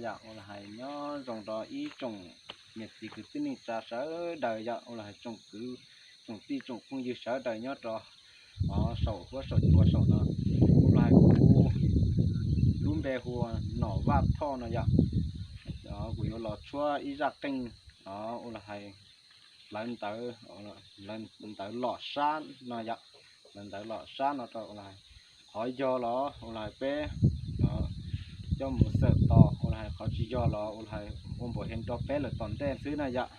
Yog ua los hais nyob zoo rau ib tsoom niam txiv kwv tij neej tsa sawv daws yom, ua los hais tsoom kwv tsoom tij tsoom phooj ywg sawv daws nyob rau saum huab saum cua saum no. Ua los hais kuv lub npe hu ua Nom Vaj Thoj no yom. Kuv yuav los tshuab ib zaj qeej, ua los hais lawv ntawv, lawv ntawv lom sab no yom, lawv ntawv lom sab no rau ua los hais qhov yog los ua los hais peb coj mus xawm tos, ua los hais qhov tsis yog los ua los hais ua npaum he nrog peb lawm tom ntej xwb na yom.